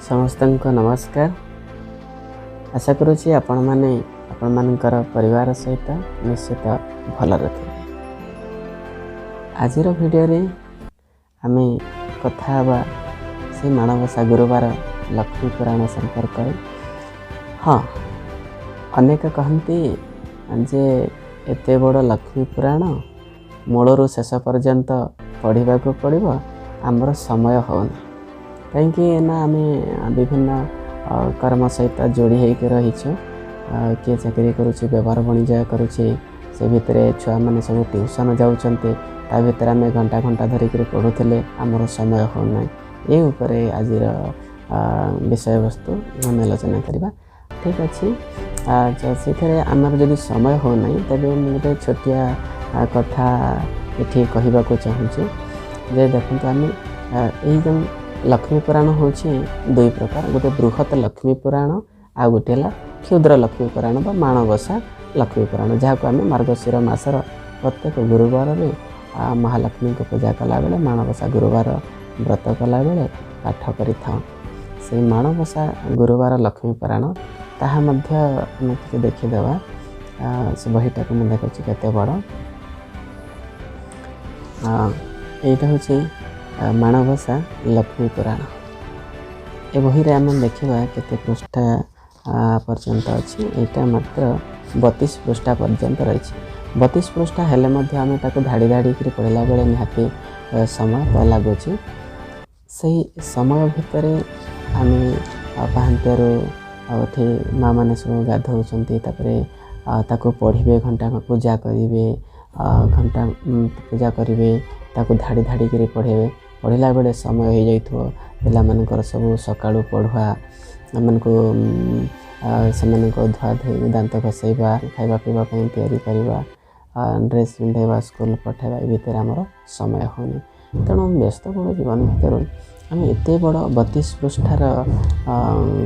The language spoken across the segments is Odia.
ସମସ୍ତଙ୍କୁ ନମସ୍କାର। ଆଶା କରୁଛି ଆପଣମାନେ ଆପଣମାନଙ୍କର ପରିବାର ସହିତ ନିଶ୍ଚିତ ଭଲରେ ଥିବେ। ଆଜିର ଭିଡ଼ିଓରେ ଆମେ କଥା ହେବା ସେ ମାଣବସା ଗୁରୁବାର ଲକ୍ଷ୍ମୀ ପୁରାଣ ସମ୍ପର୍କରେ। ହଁ, ଅନେକ କହନ୍ତି ଯେ ଏତେ ବଡ଼ ଲକ୍ଷ୍ମୀ ପୁରାଣ ମୂଳରୁ ଶେଷ ପର୍ଯ୍ୟନ୍ତ ପଢ଼ିବାକୁ ପଡ଼ିବ, ଆମର ସମୟ ହେଉନି। କାହିଁକି ନା ଆମେ ବିଭିନ୍ନ କର୍ମ ସହିତ ଯୋଡ଼ି ହେଇକି ରହିଛୁ। କିଏ ଚାକିରି କରୁଛି, ବେପାର ବାଣିଜ୍ୟ କରୁଛି, ସେ ଭିତରେ ଛୁଆମାନେ ସବୁ ଟ୍ୟୁସନ୍ ଯାଉଛନ୍ତି। ତା ଭିତରେ ଆମେ ଘଣ୍ଟା ଘଣ୍ଟା ଧରିକିରି ପଢ଼ୁଥିଲେ ଆମର ସମୟ ହେଉନାହିଁ। ଏ ଉପରେ ଆଜିର ବିଷୟବସ୍ତୁ ଆମେ ଆଲୋଚନା କରିବା। ଠିକ୍ ଅଛି, ସେଥିରେ ଆମର ଯଦି ସମୟ ହେଉନାହିଁ, ତେବେ ମୁଁ ଗୋଟେ ଛୋଟିଆ କଥା ଏଠି କହିବାକୁ ଚାହୁଁଛି ଯେ ଦେଖନ୍ତୁ, ଆମେ ଏଇ ଯେଉଁ ଲକ୍ଷ୍ମୀ ପୁରାଣ ହେଉଛି ଦୁଇ ପ୍ରକାର, ଗୋଟେ ବୃହତ ଲକ୍ଷ୍ମୀ ପୁରାଣ ଆଉ ଗୋଟିଏ ହେଲା କ୍ଷୁଦ୍ର ଲକ୍ଷ୍ମୀ ପୁରାଣ ବା ମାଣବସା ଲକ୍ଷ୍ମୀ ପୁରାଣ, ଯାହାକୁ ଆମେ ମାର୍ଗଶିର ମାସର ପ୍ରତ୍ୟେକ ଗୁରୁବାରରେ ମହାଲକ୍ଷ୍ମୀଙ୍କୁ ପୂଜା କଲାବେଳେ, ମାଣବସା ଗୁରୁବାର ବ୍ରତ କଲାବେଳେ ପାଠ କରିଥାଉ। ସେଇ ମାଣବସା ଗୁରୁବାର ଲକ୍ଷ୍ମୀ ପୁରାଣ ତାହା ମଧ୍ୟ ଆମେ ଟିକେ ଦେଖିଦେବା। ସେ ବହିଟାକୁ ମୁଁ ଦେଖୁଛି କେତେ ବଡ଼। ଏଇଟା ହେଉଛି ମାଣବସା ଲକ୍ଷ୍ମୀ ପୁରାଣ। ଏ ବହିରେ ଆମେ ଦେଖିବା କେତେ ପୃଷ୍ଠା ପର୍ଯ୍ୟନ୍ତ ଅଛି। ଏଇଟା ମାତ୍ର 32 ପୃଷ୍ଠା ପର୍ଯ୍ୟନ୍ତ ରହିଛି। 32 ପୃଷ୍ଠା ହେଲେ ମଧ୍ୟ ଆମେ ତାକୁ ଧାଡ଼ି ଧାଡ଼ିକିରି ପଢ଼ିଲା ବେଳେ ନିହାତି ସମୟ ତ ଲାଗୁଛି। ସେଇ ସମୟ ଭିତରେ ଆମେ ପାହାନ୍ତିଆରୁ ଆଉ ଏଠି ମାଆମାନେ ସବୁ ଗାଧଉଛନ୍ତି, ତାପରେ ତାକୁ ପଢ଼ିବେ, ଘଣ୍ଟା ପୂଜା କରିବେ, ଘଣ୍ଟା ପୂଜା କରିବେ, ତାକୁ ଧାଡ଼ି ଧାଡ଼ିକିରି ପଢ଼ିବେ। ପଢ଼ିଲା ବେଳେ ସମୟ ହେଇଯାଇଥିବ। ପିଲାମାନଙ୍କର ସବୁ ସକାଳୁ ପଢ଼ୁଆ, ଏମାନଙ୍କୁ ସେମାନଙ୍କୁ ଧୁଆ ଧୋଇ, ଦାନ୍ତ ଘଷେଇବା, ଖାଇବା ପିଇବା ପାଇଁ ତିଆରି କରିବା, ଡ୍ରେସ୍ ପିନ୍ଧାଇବା, ସ୍କୁଲ ପଠାଇବା, ଏ ଭିତରେ ଆମର ସମୟ ହେଉନି। ତେଣୁ ବ୍ୟସ୍ତବହୁଳ ଜୀବନ ଭିତରୁ ଆମେ ଏତେ ବଡ଼ 32 ପୃଷ୍ଠାର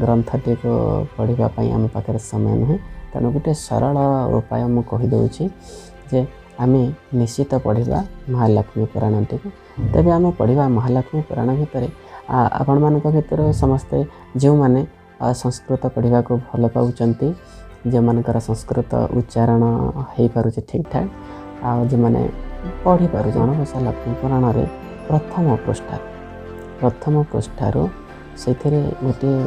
ଗ୍ରନ୍ଥଟିକୁ ପଢ଼ିବା ପାଇଁ ଆମ ପାଖରେ ସମୟ ନୁହେଁ। ତେଣୁ ଗୋଟେ ସରଳ ଉପାୟ ମୁଁ କହିଦେଉଛି ଯେ ଆମେ ନିଶ୍ଚିତ ପଢ଼ିବା ମହାଲକ୍ଷ୍ମୀ ପୁରାଣଟିକୁ। ତେବେ ଆମେ ପଢ଼ିବା ମହାଲକ୍ଷ୍ମୀ ପୁରାଣ ଭିତରେ ଆପଣମାନଙ୍କ ଭିତରୁ ସମସ୍ତେ ଯେଉଁମାନେ ସଂସ୍କୃତ ପଢ଼ିବାକୁ ଭଲ ପାଉଛନ୍ତି, ଯେଉଁମାନଙ୍କର ସଂସ୍କୃତ ଉଚ୍ଚାରଣ ହେଇପାରୁଛି ଠିକ୍ଠାକ୍, ଆଉ ଯେଉଁମାନେ ପଢ଼ିପାରୁଛନ୍ତି, ମାଣବସା ଲକ୍ଷ୍ମୀ ପୁରାଣରେ ପ୍ରଥମ ପୃଷ୍ଠାରୁ ସେଥିରେ ଗୋଟିଏ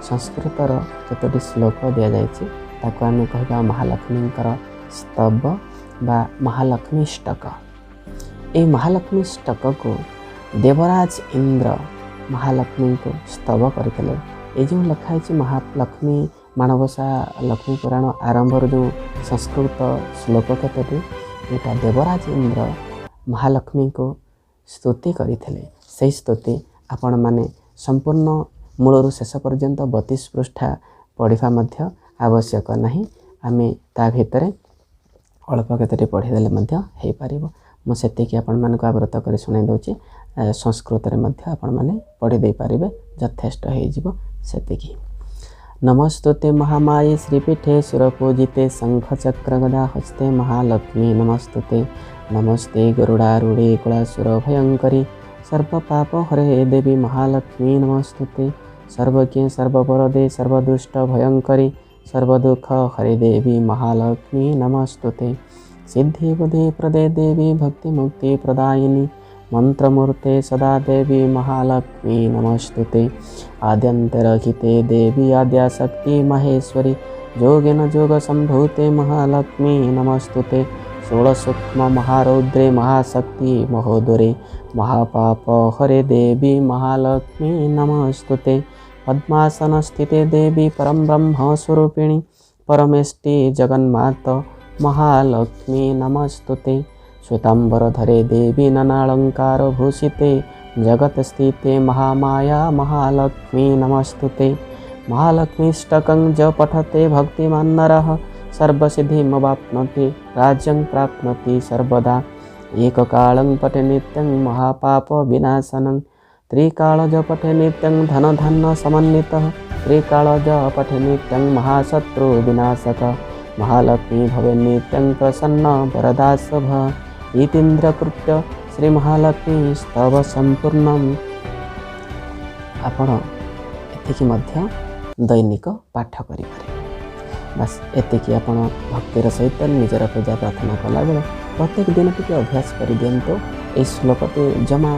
ସଂସ୍କୃତର କେତୋଟି ଶ୍ଲୋକ ଦିଆଯାଇଛି। ତାକୁ ଆମେ କହିବା ମହାଲକ୍ଷ୍ମୀଙ୍କର ସ୍ତବ ବା ମହାଲକ୍ଷ୍ମୀ ଷ୍ଟକ। ଏଇ ମହାଲକ୍ଷ୍ମୀ ଷ୍ଟକକୁ ଦେବରାଜ ଇନ୍ଦ୍ର ମହାଲକ୍ଷ୍ମୀଙ୍କୁ ସ୍ତବ କରିଥିଲେ। ଏଇ ଯେଉଁ ଲେଖା ହେଇଛି ମହାଲକ୍ଷ୍ମୀ ମାଣବସା ଲକ୍ଷ୍ମୀ ପୁରାଣ ଆରମ୍ଭରୁ ଯେଉଁ ସଂସ୍କୃତ ଶ୍ଲୋକ କେତୋଟି, ଏଇଟା ଦେବରାଜ ଇନ୍ଦ୍ର ମହାଲକ୍ଷ୍ମୀଙ୍କୁ ସ୍ତୁତି କରିଥିଲେ। ସେଇ ସ୍ତୁତି ଆପଣମାନେ ସମ୍ପୂର୍ଣ୍ଣ ମୂଳରୁ ଶେଷ ପର୍ଯ୍ୟନ୍ତ 32 ପୃଷ୍ଠା ପଢ଼ିବା ମଧ୍ୟ ଆବଶ୍ୟକ ନାହିଁ। ଆମେ ତା ଭିତରେ ଅଳ୍ପ କେତୋଟି ପଢ଼ିଦେଲେ ମଧ୍ୟ ହେଇପାରିବ। ମୁଁ ସେତିକି ଆପଣମାନଙ୍କୁ ଆବୃତ୍ତ କରି ଶୁଣାଇ ଦେଉଛି। ସଂସ୍କୃତରେ ମଧ୍ୟ ଆପଣମାନେ ପଢ଼ି ଦେଇପାରିବେ, ଯଥେଷ୍ଟ ହେଇଯିବ ସେତିକି। ନମସ୍ତୁତେ ମହାମାୟେ ଶ୍ରୀପୀଠେ ସୁରପୂଜିତେ, ଶଙ୍ଖ ଚକ୍ର ଗଦା ହସ୍ତେ ମହାଲକ୍ଷ୍ମୀ ନମସ୍ତୁତେ। ନମସ୍ତେ ଗରୁଡ଼ାରୂଢ଼େ କୁଳାସୁର ଭୟଙ୍କରୀ, ସର୍ବପାପ ହରେ ଦେବୀ ମହାଲକ୍ଷ୍ମୀ ନମସ୍ତୁତେ। ସର୍ବଜ୍ଞେ ସର୍ବବରଦେ ସର୍ବଦୁଷ୍ଟ ଭୟଙ୍କରୀ, ସର୍ବଦୁଃଖ ହରେ ଦେବୀ ମହାଲକ୍ଷ୍ମୀ ନମସ୍ତୁତେ। ସିଦ୍ଧି ବୁଦ୍ଧି ପ୍ରଦେ ଦେବୀ ଭକ୍ତି ମୁକ୍ତି ପ୍ରଦାୟିନୀ, ମନ୍ତ୍ରମୂର୍ତ୍ତେ ସଦା ଦେବୀ ମହାଲକ୍ଷ୍ମୀ ନମସ୍ତୁତେ। ଆଦ୍ୟନ୍ତରହିତେ ଦେବୀ ଆଦ୍ୟାଶକ୍ତି ମହେଶ୍ୱରୀ, ଯୋଗିନ ଯୋଗ ସମ୍ଭୂତେ ମହାଲକ୍ଷ୍ମୀ ନମସ୍ତୁତେ। ଷୋଳ ସୂକ୍ଷ୍ମ ମହାରୌଦ୍ରେ ମହାଶକ୍ତି ମହୋଦରେ, ମହାପାପ ହରେ ଦେବୀ ମହାଲକ୍ଷ୍ମୀ ନମସ୍ତୁତେ। ପଦ୍ମାସନ ସ୍ଥିତେ ଦେବୀ ପରମ ବ୍ରହ୍ମ ସ୍ୱରୂପିଣୀ, ପରମେଷ୍ଟି ଜଗନ୍ମାତ ମହାଲକ୍ଷ୍ମୀ ନମସ୍ତୁତେ। ଶ୍ୱେତାମ୍ବରଧରେ ଦେବୀ ନାନାଳଙ୍କାର ଭୂଷିତେ, ଜଗତ ସ୍ଥିତେ ମହାମାୟା ମହାଲକ୍ଷ୍ମୀ ନମସ୍ତୁତେ। ମହାଲକ୍ଷ୍ମୀଷ୍ଟକଂ ଯ ପଠତେ ଭକ୍ତିମାନ୍ ନରଃ, ସର୍ବସିଦ୍ଧିମବାପ୍ନୋତି ରାଜ୍ୟଂ ପ୍ରାପ୍ନୋତି ସର୍ବଦା। ଏକକାଳଂ ପଠେ ନିତ୍ୟଂ ମହାପାପ ବିନାଶନଂ, ତ୍ରିକାଳ ଯ ପଠେ ନିତ୍ୟଂ ଧନ ଧାନ୍ୟ ସମନ୍ୱିତଃ, ତ୍ରିକାଳ ଯ ପଠେ ନିତ୍ୟଂ ମହାଶତ୍ରୁ ବିନାଶକ। ମହାଲକ୍ଷ୍ମୀ ଭବେ ନିତ୍ୟଂ ପ୍ରସନ୍ନ ବରଦା ଶୁଭ। ଇତୀନ୍ଦ୍ର କୃତ୍ୟ ଶ୍ରୀ ମହାଲକ୍ଷ୍ମୀ ସ୍ତବ ସମ୍ପୂର୍ଣ୍ଣମ୍। ଆପଣ ଏତିକି ମଧ୍ୟ ଦୈନିକ ପାଠ କରିପାରିବେ। ବାସ୍ ଏତିକି ଆପଣ ଭକ୍ତିର ସହିତ ନିଜର ପୂଜା ପ୍ରାର୍ଥନା କଲାବେଳେ ପ୍ରତ୍ୟେକ ଦିନ ଟିକେ ଅଭ୍ୟାସ କରିଦିଅନ୍ତୁ। ଏହି ଶ୍ଲୋକଟି ଜମା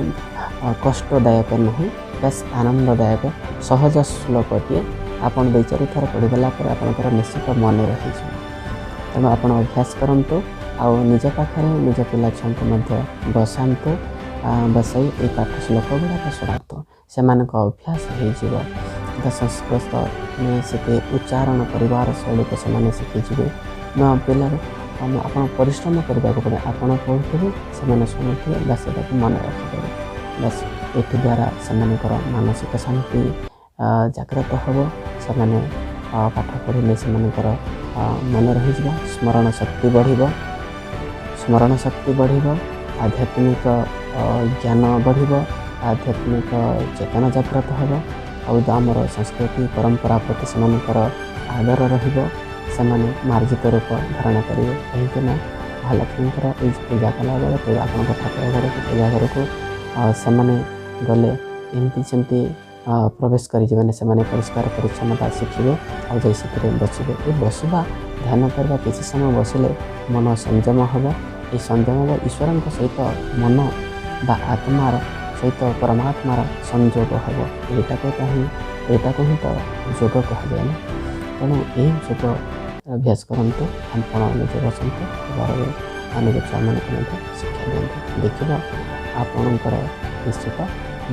କଷ୍ଟଦାୟକ ନୁହେଁ, ବେଶ ଆନନ୍ଦଦାୟକ ସହଜ ଶ୍ଲୋକଟିଏ। ଆପଣ 2-4 ଥର ପଢ଼ିଦେଲା ପରେ ଆପଣଙ୍କର ନିଶ୍ଚିତ ମନେ ରହିଯିବ। ତେଣୁ ଆପଣ ଅଭ୍ୟାସ କରନ୍ତୁ ଆଉ ନିଜ ପାଖରେ ନିଜ ପିଲା ଛୁଆଙ୍କୁ ମଧ୍ୟ ବସାନ୍ତୁ, ବସାଇ ଏଇ ପାଠ ଶ୍ଲୋକ ଗୁଡ଼ାକ ଶୁଣାନ୍ତୁ, ସେମାନଙ୍କ ଅଭ୍ୟାସ ହେଇଯିବ। ତ ସଂସ୍କୃତ ସେତେ ଉଚ୍ଚାରଣ କରିବାର ଶୈଳୀକୁ ସେମାନେ ଶିଖିଯିବେ। ନୂଆ ପିଲାର ଆପଣ ପରିଶ୍ରମ କରିବାକୁ ପଡ଼େ, ଆପଣ ପଢ଼ୁଥିବେ, ସେମାନେ ଶୁଣୁଥିବେ, ବାସ୍ ସେଟାକୁ ମନେ ରଖିଦେବେ। ବାସ୍ ଏଥି ଦ୍ୱାରା ସେମାନଙ୍କର ମାନସିକ ଶାନ୍ତି ଜାଗ୍ରତ ହେବ। ସେମାନେ ପାଠ ପଢ଼ିଲେ ସେମାନଙ୍କର ମନେ ରହିଯିବ, ସ୍ମରଣ ଶକ୍ତି ବଢ଼ିବ, ସ୍ମରଣ ଶକ୍ତି ବଢ଼ିବ, ଆଧ୍ୟାତ୍ମିକ ଜ୍ଞାନ ବଢ଼ିବ, ଆଧ୍ୟାତ୍ମିକ ଚେତନା ଜାଗ୍ରତ ହେବ। ଆଉ ଆମର ସଂସ୍କୃତି ପରମ୍ପରା ପ୍ରତି ସେମାନଙ୍କର ଆଦର ରହିବ। ସେମାନେ ମାର୍ଜିତ ରୂପ ଧାରଣ କରିବେ। କାହିଁକିନା ମହାଲକ୍ଷ୍ମୀଙ୍କର ଏଇ ପୂଜା କଲାବେଳେ ଆପଣଙ୍କ ଠାକୁର ଘରକୁ, ପୂଜା ଘରକୁ ସେମାନେ ଗଲେ ଏମିତି ସେମିତି ପ୍ରବେଶ କରିଯିବେନି, ସେମାନେ ପରିଷ୍କାର ପରିଚ୍ଛନ୍ନତା ଶିଖିବେ ଆଉ ଯାଇ ସେଥିରେ ବସିବେ। ଏ ବସିବା, ଧ୍ୟାନ କରିବା, କିଛି ସମୟ ବସିଲେ ମନ ସଂଯମ ହେବ। ଏହି ସଂଯମ ହେବ ଈଶ୍ୱରଙ୍କ ସହିତ ମନ ବା ଆତ୍ମାର ସହିତ ପରମାତ୍ମାର ସଂଯୋଗ ହେବ। ଏଇଟାକୁ ହିଁ ତ ଯୋଗ କୁହାଯାଏ ନା। ତେଣୁ ଏହି ଯୋଗ ଅଭ୍ୟାସ କରନ୍ତୁ, ଆପଣ ନିଜେ ବସନ୍ତୁ, ଘରେ ନିଜ ଛୁଆମାନଙ୍କୁ ମଧ୍ୟ ଶିକ୍ଷା ଦିଅନ୍ତୁ। ଦେଖିବ ଆପଣଙ୍କର ନିଶ୍ଚିତ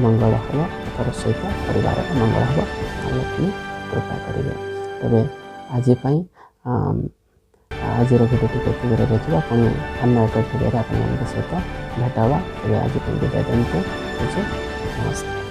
ମଙ୍ଗଳ ହେବ, ତାର ସହିତ ପରିବାରର ମଙ୍ଗଳ ହେବ, ଲକ୍ଷ୍ମୀ କୃପା କରିବେ। ତେବେ ଆଜି ପାଇଁ ଆଜିର ଭିଡ଼ିଓଟିକୁ ଏତିକିରେ ରଖିବା। ପୁଣି ଅନ୍ୟ ଏକ ଭିଡ଼ିଓରେ ଆପଣମାନଙ୍କ ସହିତ ଭେଟ ହେବା। ତେବେ ଆଜି ପାଇଁ ବିଦାୟ ଦିଅନ୍ତୁ। ନମସ୍କାର।